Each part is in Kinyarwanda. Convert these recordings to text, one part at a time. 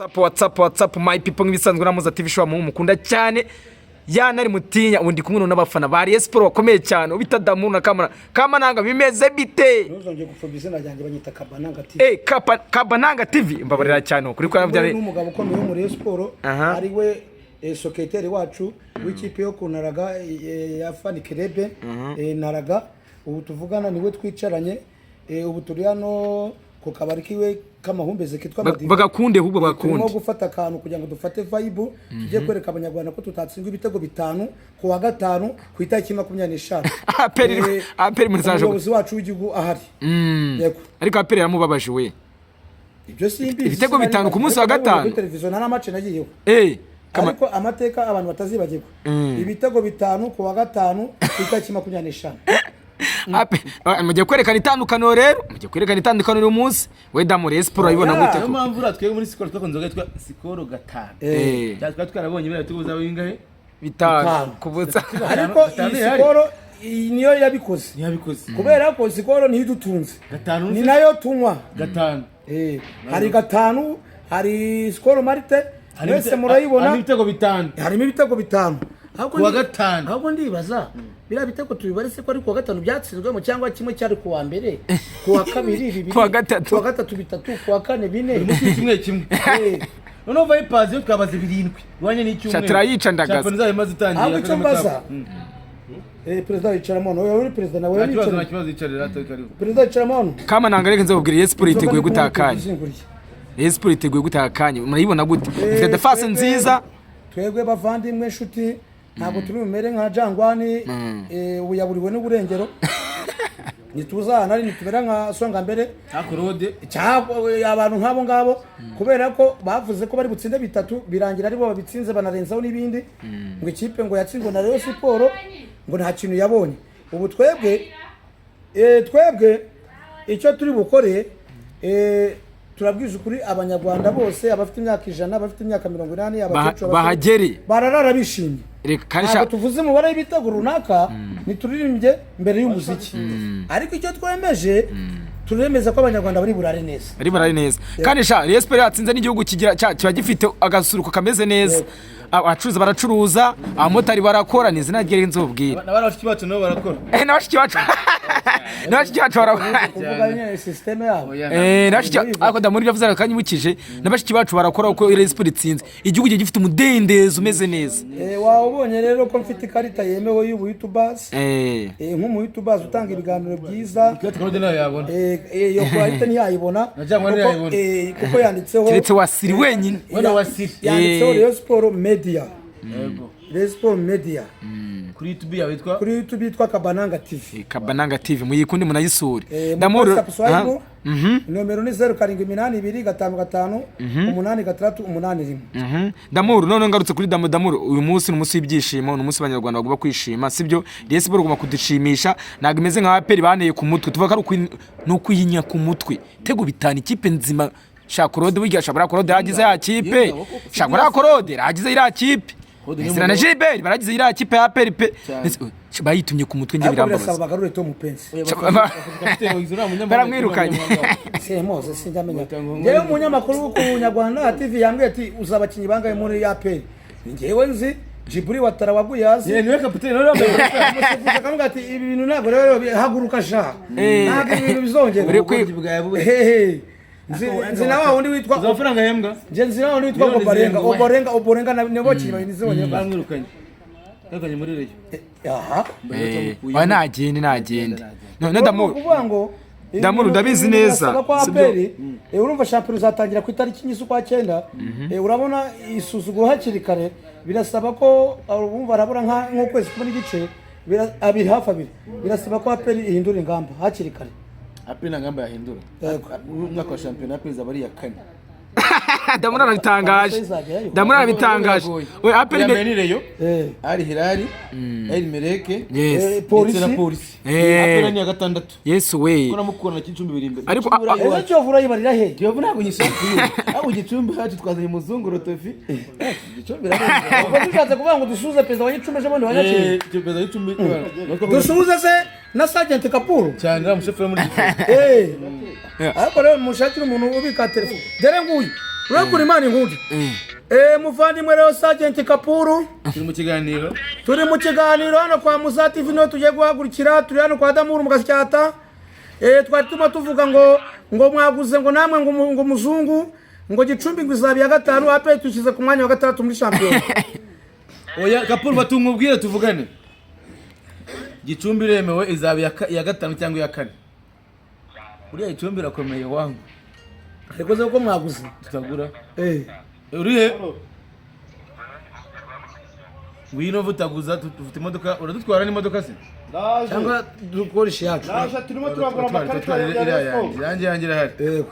What's up, what's up, what's up, my people? Nk'ibisanzwe namuza TV show mu mukunda cyane ya nari mutinya. Ubu ndi kumwe n'abafana ba Rayon Sport bakomeye cyane, ubita Damu na Kamana. Kamananga, bimeze bite? Ntuzongere gupfobya izina ryanjye, banyita Kabananga TV. Eh, Kapa Kabananga TV, mbabarira cyane kuri kwa We byari. n'umugabo ukomeye wo muri Rayon Sport, ari we secrétaire wacu w'ikipe yo kunaraga ya fan club Naraga. Ubu tuvugana niwe twicaranye, ubu turi hano ku kabari kiwe k'amahumbezi kitwa Madiva. Bagakunde ahubwo. Turimo Bagakunde. gufata akantu kugira ngo dufate vibe, tujye kwereka Abanyarwanda ko tutatsindwa ibitego 5 ku wa gatanu ku itariki 25. APR APR muri zaje. Umuyobozi wacu w'igihugu ahari. Yego. Ariko APR yaramubabaje we. Ibyo simbizi. Ibitego 5 ku munsi wa Ariko nabibonye gatanu. kuri televiziyo, nta n'amace nagiyeho. Kama Ariko amateka abantu batazibagirwa, ibitego 5 ku wa gatanu ku itariki 25. Mugiye kwerekana itandukaniro rero, mugiye kwerekana itandukaniro uyu munsi. We Damu, Rayon Sport urayibona gute? Niyo Ko mpamvu uriya twebwe muri Skol twakunze yitwa Skol 5. Cyangwa twari twarabonye biriya bitego bizaba bingahe? 5 5. Ku busa. Ariko 5 iyi ihari. Skol, iyi niyo yabikoze. Ntiyabikoze. Kubera ko Skol niyo idutunze. 5. Ni nayo tunywa. 5. Hari 5, hari Skol Malt, mwese murayibona. Harimo ibitego 5. Harimo ibitego 5. Ahubwo Ku wa gatanu. Ahubwo ndibaza biriya bitego tubibare se ko ari ku wa gatanu byatsinzwemo, cyangwa kimwe cyari ku wa mbere, ku wa kabiri 2, Ku wa gatatu. ku wa gatatu 3, ku wa kane 4. Buri munsi kimwe kimwe. Noneho Vipers yo twabaze 7 iwanye n'icyumweru. Sha, turayica ndagaza. Shampiyona izaba imaze itangiye. Ahubwo icyo Kagame mbaza, Cup. Perezida yicaramo hano, oya, uri perezida nawe. Nta kibazo, nta yicaramo. kibazo, yicarira atari karibu. Perezida yicaramo hano. Kamananga, reka nzababwira, Rayon Sport yiteguye gutaha akanya. Tuzinguriye. Rayon Sport yiteguye gutaha akanya, murayibona gute? Ifite defense nziza. Twebwe bavandimwe, inshuti, ntabwo turi bumere nka Jangwani, ubu yaburiwe n'uburengero. Ntituzahana ari nitubera nka Songa Mbere Nta Claude. Cyangwa abantu nk'abo ngabo, kubera ko bavuze ko bari butsinde 3, birangira aribo babitsinze, banarenzaho n'ibindi, ngo ikipe ngo yatsinzwe na Rayon Sport ngo nta kintu yabonye. Ubu twebwe twebwe icyo turi bukore, turabwiza ukuri Abanyarwanda bose, abafite imyaka 100, abafite imyaka 80, abakecuru, abasore, Bahagere. bararara bishimye. Reka kandi Ntabwo tuvuze umubare w'ibitego runaka, ntituririmbye mbere y'umuziki, ariko icyo twemeje, turemeza ko Abanyarwanda bari burare neza. Bari barari neza. Kandi sha, Rayon Sport yatsinze n'igihugu kigira kiba gifite agasuruko kameze neza. Abacuruzi baracuruza, abamotari barakora, ni izina rye nzobwira. N'abari bashiki bacu nabo barakora. Na bashiki bacu barakora. Kuvuga nyine système yabo. Oya. Na bashiki, ariko ndamuri ibyo avuze kanyibukije, na bashiki bacu barakora uko Rayon Sport itsinze, igihugu kigiye gifite umudendezo umeze neza. Waba ubonye rero ko mfite ikarita yemewe y'ubu YouTubers, nk'umu YouTubers utanga ibiganiro byiza. Ikarita Claude nayo yabona. Iyo karita ntiyayibona. Na Jangwani ntiyayibona. Kuko yanditseho Keretse Wasiri wenyine. We na Wasiri. Yanditseho Rayon Sport Media. Yego. Rayon Sport Media. Kuri YouTube yawe yitwa? Kuri YouTube yitwa Kabananga TV. Kabananga TV, muyikunde, munayisure. Ndamuru subscribe. Nomero ni 0782558681. Damuru, none ngarutse kuri Damu. Damuru, uyu munsi ni umunsi w'ibyishimo, ni umunsi Abanyarwanda bagomba kwishima, sibyo? Rayon Sport igomba kudushimisha, ntabwo imeze nka APR baneye ku mutwe, tuvuga ko ari ni ukuyinya ku mutwe. Tego 5, ikipe nzima. Sha Claude, burya sha buriya Claude yagize ya kipe, sha buriya Claude yagize iriya kipe. Claude ni Zira na umugabo. Gilbert baragize iriya kipe ya APR pe. Cyane. Bayitumye ku mutwe, njye Ariko birasaba birambabaza. bagarure Tom Pensi. Baramwirukanye. Semoze sinjamenya. Njyewe umunyamakuru wo ku Nyarwanda TV yambwiye ati: "Uzi abakinnyi bangahe muri APR?" Njyewe nzi Djibri Ouattara waguye hasi. Niwe kapiteni wari wambaye. Umusifuzi akavuga ati: "Ibi bintu ntabwo rero, haguruka sha, ntabwo ibi bintu bizongera." Uri Hehe. Nzi na wa wundi witwa Uzi amafaranga ahembwa? Nje nzi na wa wundi witwa Miliyoni Oborenga. 7. Oborenga, Oborenga nibo bakinnyi babiri nzi bonyine. Baramwirukanye, yirukanye muri Rayon. Aha. Oya, nagende, nagende none. Ni Damuru. ukuvuga ngo ibi Damuru, ndabizi ibintu neza. birasaba ko Sibyo? APR, urumva shampiyona izatangira ku itariki 4 z'ukwa cyenda. Urabona isuzuguro hakiri kare, birasaba ko urumva harabura nk'ukwezi kumwe n'igice, abiri, hafi abiri, birasaba ko APR ihindura ingamba hakiri kare. APR nta ngamba yahindura. Yego. Umwaka wa shampiyona APR izaba ari iya kane. Damuru arabitangaje, Damuru arabitangaje we APR. Iya mbere ni Rayon, Al Hilal, Al Merreikh Polisi. ndetse na Polisi. APR ni iya gatandatu. Yesu we! Ko na Mukura na Gicumbi biri imbere. Ariko Gicumbi buriya Ese iwacu. Kiyovu urayibarira he? Kiyovu ntabwo nyishaka iyo. Ahubwo Gicumbi hacu twazanye umuzungu Rotofi. Gicumbi irarenze. Ubwo dushatse kuvuga ngo dusuhuze perezida wa Gicumbi ejo bundi wa Nyakiri. Perezida wa Gicumbi. Dusuhuze se na Sergeant Kapuru. Cyane, uriya mushoferi wo muri Gicumbi. Ariko rero mushakire umuntu ubika telefone, dore nguyu. Urakura Imana inkunda. Muvandimwe rero Sergeant Kapuru, Turi mu kiganiro. Turi mu kiganiro hano kwa Musa TV, niho tugiye guhagurukira. Turi hano kwa Damuru mu Gasyata. Twari turimo tuvuga ngo mwaguze ngo namwe ngo muzungu ngo Gicumbi ngo izaba iya gatanu, APR dushyize ku mwanya wa gatandatu muri shampiyona. Oya Kapuru, batumubwire tuvugane. Gicumbi iremewe, izaba iya gatanu cyangwa iya kane. Uriya Gicumbi irakomeye wangu. Ariko se ko mwaguze? Tutagura. Urihe? Ngwino vutaguza, dufite imodoka, uradutwara n'imodoka se? Ndaje. Cyangwa dukoresha iyacu. Ndaje, turimo turagura Turatwara, amakarita turatwara ya iriya Rayon yanjye. Sports. Yanjye irahari. Yego.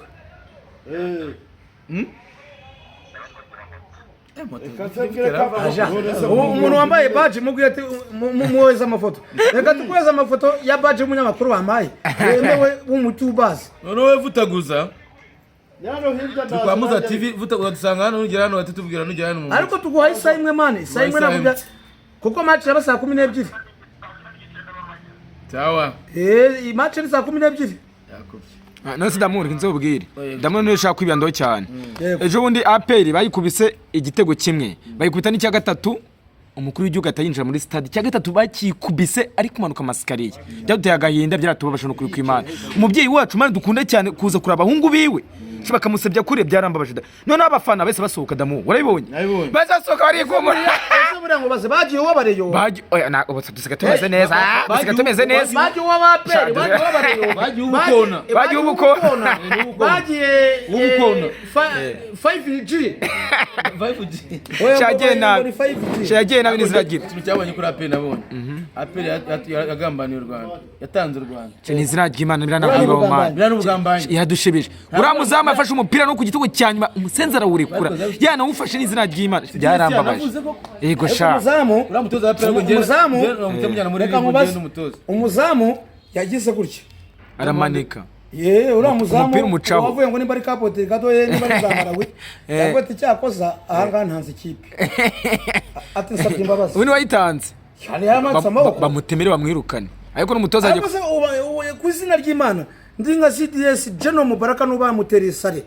Reka nze mbwire Kapuru. None se Ubu umuntu wambaye badge mubwiye ati muwohereze amafoto. Reka tukohereze amafoto ya badge y'umunyamakuru wampaye wemewe w'umutubazi. Noneho wowe vutaguza, Hano hirya turi kwa Muza ndaje. TV, uradusanga hano, nugera hano bahita tubwira, nugera hano mu Ariko tuguhaye isaha imwe man, isaha imwe Isaha ntabwo imwe. Kuko match iraba saa 12. Sawa. Iyi match ni saa 12. Yakubye. None se Damuru, nzobwire. Damuru niwe ushaka kwibandaho cyane. Yego. Ejo bundi APR bayikubise igitego kimwe, bayikubita n'icya gatatu, umukuru w'igihugu ahita yinjira muri stade. Icya gatatu bakikubise ari kumanuka amasikariye, byaduteye agahinda, byaratubabaje no kuri kw'Imana. Umubyeyi wacu Mana dukunda cyane kuza kureba abahungu biwe bakamusebya kure, byarambabaje da. Noneho abafana bahise basohoka, Damu, warabibonye? Nabibonye. Bahise basohoka barikumura. Ese buriya ngo baze bagiye uwo bareyo? Oya, ubu dusigaye tumeze neza, dusigaye tumeze neza. Bagiye uwo baperi, bagiye uwo bareyo. Bagiye ubukona. Bagiye ubukona. Bagiye Ubukona. 5G. 5G. Cyagiye nabi. Cyagiye nabi n'iziragira. Ikintu cyabonye kuri APR nabonye. APR yagambaniye u Rwanda. Yatanze u Rwanda. Ni izina ry'Imana biranabwibaho man. Biriya ni ubugambanyi. Yadushebije uriya muzamu yafashe umupira no ku gitego cya nyuma, umusenzi arawurekura, yanawufashe n'izina ry'Imana, byarambabaje. Navuze ko Yego sha. Umuzamu uriya mutoza wa APR ngo ngende- Umuzamu ngende namujyana muri reka Ligue, nkubaze. ngende n'umutoza. Umuzamu yagize gutya. Aramanika. Ye, uriya muzamu Umupira umucaho. wavuye ngo nimba ari kapote gato ye, nimba ari zamarawe, yavuye ati cyakoza ahangaha ntanze ikipe, ati nsabye imbabazi. Ubu ni wayitanze. Cyane, yaramanitse amaboko. Bamutemere bamwirukane, ariko n'umutoza agiye. Ariko se ku izina ry'Imana, ndi nka CDS General Mubaraka n'ubamutereye sare,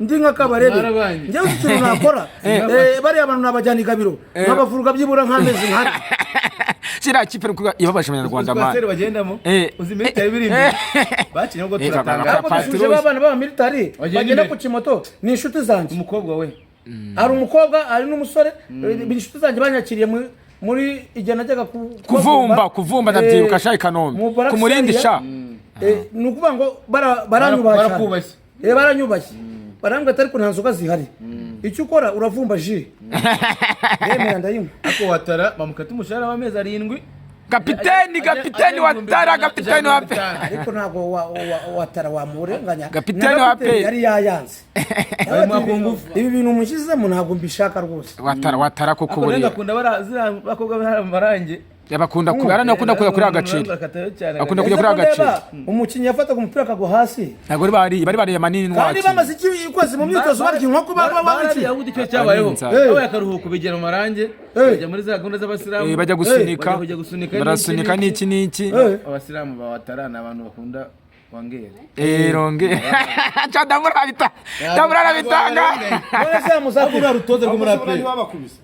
ndi nka Kabarebe. Mwarabanye. Njyewe uzi ikintu nakora? Bariya bantu nabajyana i Gabiro nkabavuruga byibura nk'amezi nk'ane. Kiriya kipe ni ukuvuga ibabaje abanyarwanda man. Uzi bagendamo. Uzi military biri imbere. Bakinnye ubwo turatangara. Ariko dushuje b'abana b'abamilitari Bagenda bagenda imbere. ku kimoto, ni inshuti zanjye. Umukobwa we. Hari umukobwa, hari n'umusore, ni inshuti zanjye banyakiriye muri igihe najyaga Kuvumba, kuvumba, ndabyibuka sha, i Kanombe mu ku Murindi Barasariya. sha. Ni ukuvuga ngo baranyubaha cyane. Barakubashye. Baranyubashye, barambwira ati ariko nta nzoga zihari, icyo ukora uravumba ji, ndemera ndayinywa. Ariko Watara bamukata umushahara w'amezi 7. Kapiteni, kapiteni Watara, kapiteni wa pe. Ariko ntabwo Watara wamurenganya. Kapiteni Na wa kapiteni pe. yari yayanze. Bamuha ku ngufu. Ibi bintu mushyizemo ntabwo mbishaka rwose. Watara, Watara koko. Ariko Buriya akunda bara ziriya bakobwa bari mu marangi. Yakunda akunda kujya kuri agaciro. Bakatayo cyane. Akunda kujya Ese kuri ko agaciro. ndeba umukinnyi yafataga umupira akagwa hasi. Ntabwo bari bariye manini Kandi nwaki. bamaze iki ukwezi mu myitozo barya inkoko Bariya ahubwo icyo cyabayeho. Inzara. Babaye akaruhuko bigera mu marange. Bajya muri za gahunda z'abasilamu. Bajya gusunika. Bajya kujya gusunika. Barasunika n'iki n'iki. Abasilamu ba Watara ni abantu bakunda wangera. Ronge cha Damura arabita, Damura arabitanga. None se amusatiri Uriya rutoza rwo muri Ahubwo se APR. ntibabakubise.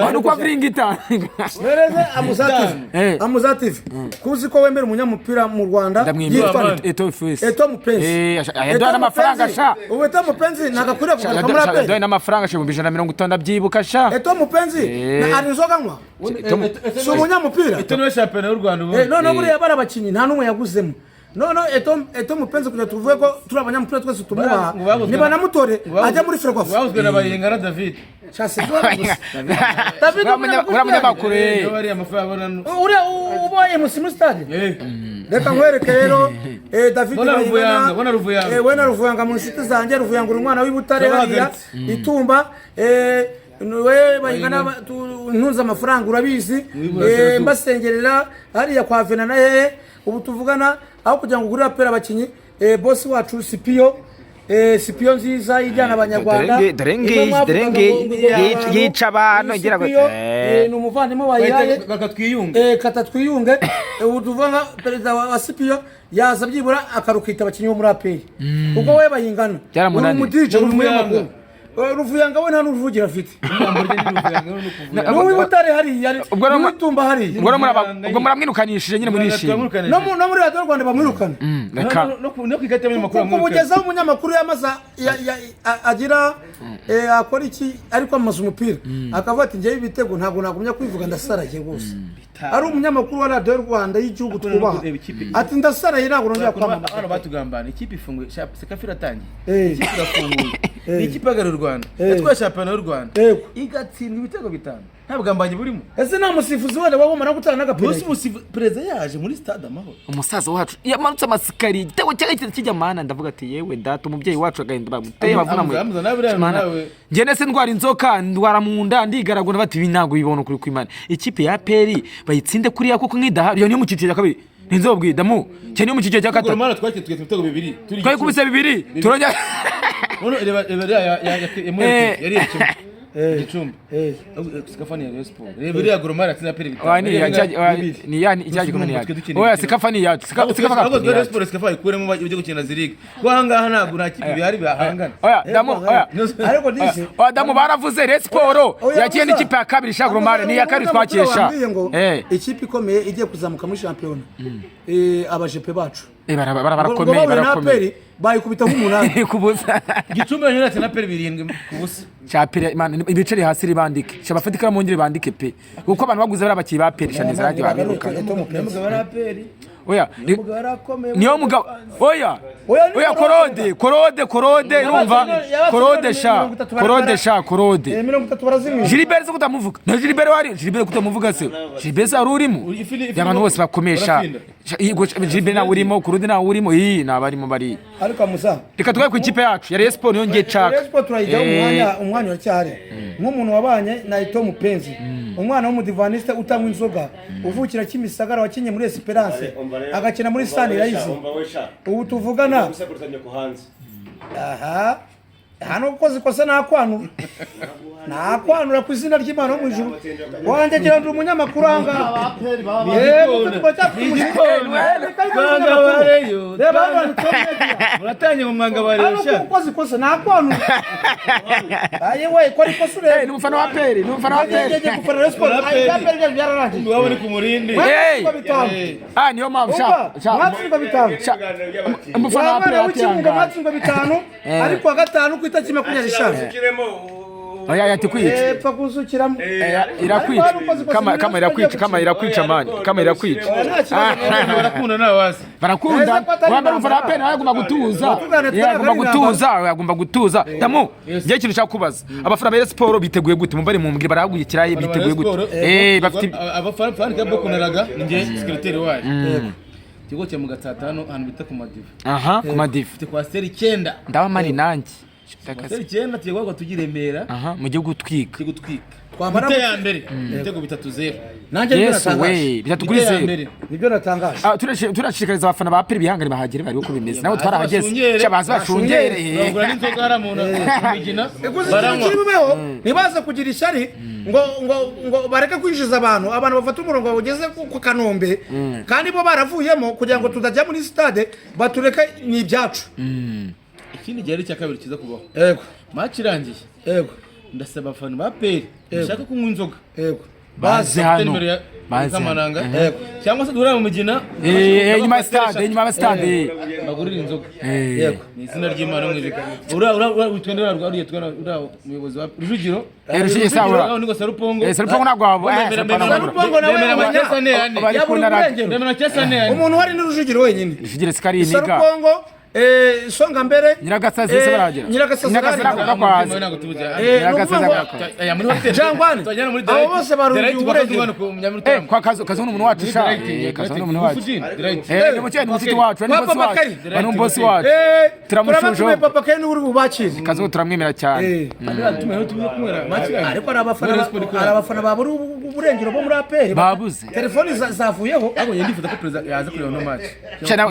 Wani uko avringita. None se amusatiri amusatiri kuzi ko wemera umunyamupira mu Rwanda Ndamwemera. yitwa nde? Eto Fils. Eto Mupenzi. Yaduhaye n'amafaranga sha. Ubu Eto Mupenzi nagakwiriye kugaruka muri Yaduhaye APR. n'amafaranga sha, 150,000, ndabyibuka sha. Eto Mupenzi ari inzoga anywa, si umunyamupira. Eto niwe shampiyona y'u Rwanda ubu. Noneho buriya bari abakinnyi nta n'umwe yaguzemo. Noneho Eto Mupenzi, kugira tuvuge ko turi abanyamupira twese tumubaha, Ngo baguzwe nibanamutore ajya muri Ferwafa. Baguzwe na Bayingana David. Shasi David. Uriya munyamakuru. Niyo bariya amafaranga abona Uriya ubaye MC muri stade. Reka nkwereke rero, David Bona Bayingana, Ruvuyanga, bona Ruvuyanga. We na Ruvuyanga mu nshuti zanjye. Ruvuyanga uri umwana w'i Butare hariya Turabahagaritse. Itumba. We Bayingana ntunze amafaranga urabizi. Mw'iburasirazuba. Mbasengerera hariya kwa Vena na hehe. Ubu tuvugana aho kugira ngo ugurire APR abakinnyi, bosi wacu Sipiyo, Sipiyo nziza ijyana abanyarwanda. Dore ngiyi, Imwe mwavugaga dore ngiyi, ngo abantu, yica abantu, iyi igira ngo- Sipiyo, ni umuvandimwe wa Yaye. Baka twiyunge. Kata twiyunge. Ubu tuvuga nka perezida wa Sipiyo yaza byibura akarukita abakinnyi bo muri APR, kuko we Bayingana uri Byaramunaniye. umu DJ, uri umunyamakuru. Ruvuyanga we nta n'uruvugira afite. Ijambo rye ni Ruvuyanga, ni ukuvuga. N'uw'i Butare hariya, Ubwo rero n'uw'itumba hariya. Ubwo rero ubwo muramwirukanishije nyine, murishimye. No muri Radiyo Rwanda bamwirukana. Reka. No ku ikarita y'abanyamakuru Kuko bamwirukana. ubugezaho umunyamakuru yamaze agira akora iki, ari kwamamaza umupira akavuga ati: "Ngewe ibitego ntabwo nagumya kwivuga, ndasaraye rwose." Ari umunyamakuru wa Radiyo Rwanda y'igihugu Ariko twubaha. kureba ikipe- Ati: "Ndasaraye, ntabwo nongera kwamamaza." Hano batugambana, ikipe ifunguye, CECAFA iratangiye, ikipe irafunguye, ni ikipe ihagarariye u Rwanda, yatwaye shampiyona y'u Rwanda, igatsindwa ibitego 5, nta bugambanyi burimo. Ese nta musifuzi wenda wabumara gutanga n'agapira? Munsi perezida yaje muri Stade Amahoro. Umusaza wacu yamanutse amasikariye, igitego cyari kijya, mana, ndavuga ati: "Yewe data, umubyeyi wacu agahinda bamuteye bavuna mu Amuza nawe buriya Mana, nawe. njye nese ndwara inzoka, ndwara mu nda, ndigaragura bati: "Ibi ntabwo bibona ukuri kw'Imana." Ikipe ya APR bayitsinde kuriya kuko nk'idaha iyo niyo mu cyiciro cya kabiri, ntinzobwira damu cyane, niyo mu cyiciro cya gatatu. Gor Mahia twakiriye tugeze ibitego 2 turi Twayikubise 2 turongera. None reba, reba iriya ya Muhire, yari kimwe Gicumbi. CECAFA ni iya Rayon Sport. Reba iriya Gor Mahia yatsinze APR 5. Oya, ni iya ni ya icya gikombe ni yacu. Oya, CECAFA ni iyacu. CECAFA Ahubwo ni Rayon iyacu. Sport CECAFA ikuremo bajye gukina ziriga, kuko aha ngaha ntabwo nta kipe bihari bahangana. Oya damu, oya. Ariko disi Oya damu, baravuze Rayon Sport Oya, yakiye Musa. n'ikipe ya kabiri ishaka Gor ni iya kabiri twakesha. Wambwiye ngo ikipe ikomeye igiye kuzamuka muri shampiyona, abajepe bacu ngo barakomeye, bahuye na barakomeye. APR bayikubita nk'umunani. Kubuza. Gicumbi yonyine yatsinze APR 7-0. Cyapere imana ibiceri hasi ribandike, shabafata ikaramu bongere bandike pe, kuko abantu baguze bari abakinnyi ba APR shaniza radiyo babirukana. Niyo mugabo ari APR. Oya. Mugabo yarakomeye. Niyo mugabo, oya. Oya, ni Oya. Korode. Korode, Korode, Korode, urumva? Yabatsinze Korode sha. 30. Korode sha, Korode. 30 barazimira. Gilbert se kutamuvuga, na Gilbert wari Gilbert kutamuvuga se, Gilbert se wari urimo. Abantu bose bakomesha. Barafinda. Yego, Gilbert nawe urimo, Korode nawe urimo, iyi ni abarimo bari. Ariko Musa, Reka tugaye ku ikipe yacu ya Rayon Sport, niyo ngiye nshaka. Rayon Sport turayijyaho umwanya uracyahari. Nk'umuntu wabanye na Ito Mupenzi, umwana w'umudivaniste utanywa inzoga, uvukira Kimisagara, wakinnye muri Esperance, agakina muri Sunrise, ubu tuvugana aha hano ukoze ikosa nakwanura, nakwanura ku izina ry'Imana wo mu ijuru wanjye. Ngira ndi umunyamakuru aha ngaha. Mwanga wa Rayon. Reba hano handitseho media. Muratangiye mu mwanga wa Rayon Hano sha. ukoze ikosa nakwanura, aye we, kora ikosa urebe. Ni umufana wa APR, ni umufana wa APR. Ngiye gufana Rayon Sport, APR. APR byararangiye. Iwabo ni ku Murindi. Hey! Mwatsindwa 5. Ah, niyo mpamvu sha Umva, sha mwatsindwa 5. Sha umufana wa Wa APR mwana w'ikibuga, atihangana. mwatsindwa 5, ariko wa gatanu ku itariki 25. Oya, yatikwica. Pfa kuzukiramo. Irakwica. Ariko hano ukoze ikosa, Kama kama irakwica, kama irakwica mani, kama irakwica. Nta kibazo. Barakunda nawe wazi. Barakunda. Ese ko atari Wambara umufana wa intambara. APR nawe agomba gutuza. Tugane Agomba twari gutuza, agomba gutuza. Damu, ngiye ikintu nshaka kubaza, abafana ba Rayon Sport biteguye gute? Mumbare mumbwire, barahagurikira biteguye gute? Bafite Abafana fan club kunaraga, njye secretary wayo, ikigo cya mu Gatsata hano ahantu bita ku Madiva. Aha ku Madiva. Mfite coaster 9. Ndaba mari nanjye. Coaster 9 tugiye guhabwa tujya i Remera. Aha mu gihugu twika. Tujye gutwika. Twamara Mite ya mbere ibitego 3-0. Nanjye nibyo Yesu natangaje. we, 3 kuri Mite ya 0. mbere. Nibyo natangaje. Ah, turashishikariza abafana ba APR bihangane bahagere bari uko bimeze, nabo twarahageze. Bashungere. Sha baze bashungere. Bagura n'inzoga hariya mu migina. Gusa ikintu Baranywa. kiri bubeho, ntibaze kugira ishyari ngo bareke kwinjiza abantu bafate umurongo bawugeze ku Kanombe kandi bo baravuyemo, kugira ngo tutajya muri stade batureke, ni ibyacu. Ikindi gihe ari icya kabiri kiza kubaho, Yego. match irangiye, Yego. ndasaba abafana ba APR bashaka kunywa inzoga Yego. Baze bafite hano. nimero ya Baze hano. Kamananga, cyangwa se duhurira mu migina. Inyuma ya stade, inyuma ya stade. Bagurira inzoga. Yego. Ni izina ry'Imana mu ijuru. Ura witwa nde? Ura ura muyobozi wa Rujugiro. Rujugiro Sahura. Rujugiro niko Sarupongo. Sarupongo ntabwo waba Sarupongo ntabwo wabura. Sarupongo nawe Remera wabona. amakesi ane ane. Bari Yabura kunaraga. uburengero. Remera amakesi ane ane. Umuntu wari ni Rujugiro wenyine. Rujugiro sikari iniga. Sarupongo, Songa Mbere. Nyiragasazi se barahagera? Nyiragasazi Nyiragasazi barahagera. ntabwo kwaza. Ntabwo tubuze. Ni ukuvuga ngo Aya muri hoteli. Jangwani. Tujyana muri Abo Delight. bose barungiye Delight uburengero. bakazungana ku Nyamutarama. Kwa Kazo, Kazo ni umuntu wacu sha. Kazo ni umuntu wacu. Ni umukene, ni mushiki wacu, ni Kwa bosi Papa wacu. Kari. Ni bosi wacu. Turamushuje. Turabatumiye, Papa Kari niwe uri bubakire. Kazo turamwemera cyane. Ariko hari abafana, hari abafana babura uburengero bo muri APR. Babuze. Telefoni zavuyeho. Ahubwo njye ndifuza ko perezida yaza kureba no match.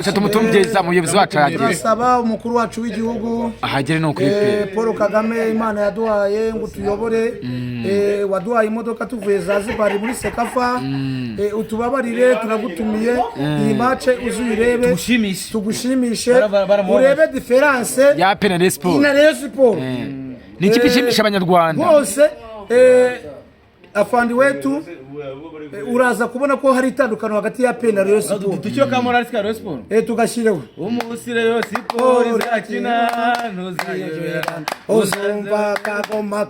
Sha tumutumbyeza umuyobozi wacu ahagere. Turasaba umukuru wacu w'igihugu, Ahagere ni ukuri pe. Paul Kagame, Imana yaduhaye ngo utuyobore, waduhaye imodoka tuvuye Zanzibar muri CECAFA, utubabarire, turagutumiye, iyi match uzuyirebe. Tugushimishe. Tugushimishe. Baramubabaje. Urebe différence Ya APR na Rayon Sport. na Rayon Sport. Ni ikipe ishimisha abanyarwanda. Rwose afandi wetu, uraza kubona ko hari itandukano hagati ya APR na Rayon Sport. Ducyo ka morali ka Rayon Sport. Tugashyireho. Umunsi Rayon Sport izakina ntuziyobera. Uzumva kagoma.